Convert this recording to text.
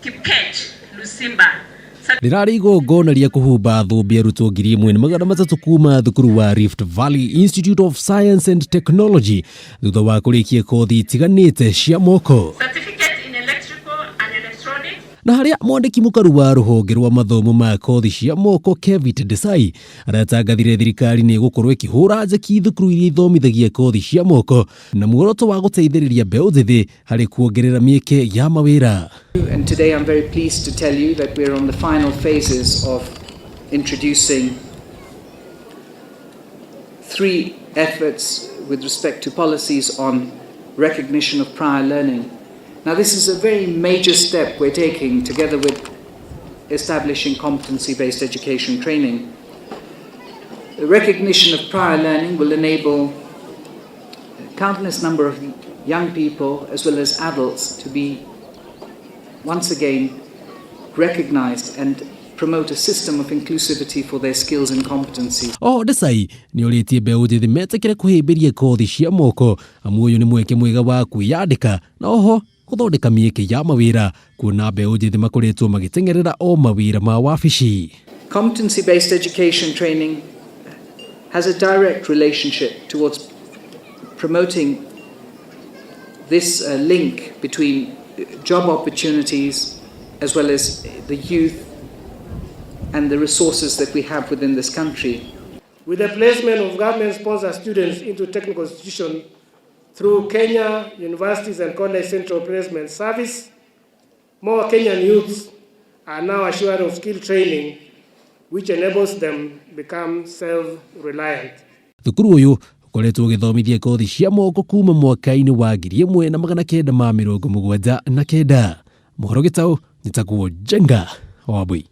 Kipkech Lusimba. Rĩrarĩ igongona rĩa kũhumba thũmbĩ arutwo 1300 kuma thukuru wa Rift Valley Institute of Science and Technology thutha wa kũrĩkia kothi itiganĩte cia moko. Certificate in Electrical and Electronics. Na harĩa mwandĩki mũkaru wa rũhonge rwa mathomo ma kothi cia moko Kevit Desai aratangathire thirikari nĩ ĩgũkorwo ĩkĩhũra njeki thukuru iria ithomithagia kothi cia moko na muoroto wa gũteithĩrĩria mbeũ njĩthĩ harĩ kuongerera mĩeke ya mawĩra. And today I'm very pleased to tell you that we're on the final phases of introducing three efforts with respect to policies on recognition of prior learning. Now, this is a very major step we're taking together with establishing competency-based education training. The recognition of prior learning will enable a countless number of young people as well as adults to be once again recognized and promote a system of inclusivity for their skills and competencies. Oho Desai nĩ orĩtie mbeũ njĩthĩ metĩkĩre kũhĩmbĩria kothi cia moko amu ũyũ nĩ mweke mwega wa kwĩyandĩka na oho gũthondeka mĩeke ya mawĩra kuona mbeũ njĩthĩ makoretwo magĩteng'erera o mawĩra ma wabici. Competency-based education training has a direct relationship towards promoting this link between job opportunities as well as the youth and the resources that we have within this country. With the placement of government-sponsored students into technical institutions through Kenya Universities and College Central Placement Service, more Kenyan youths are now assured of skill training which enables them become self-reliant. Thukuru ũyũ ũkoretwo ũgĩthomithia kothi cia moko kuma mwaka-inĩ wa 1979. Mohoro Gĩtaũ, njĩtagwo Njenga Wambui.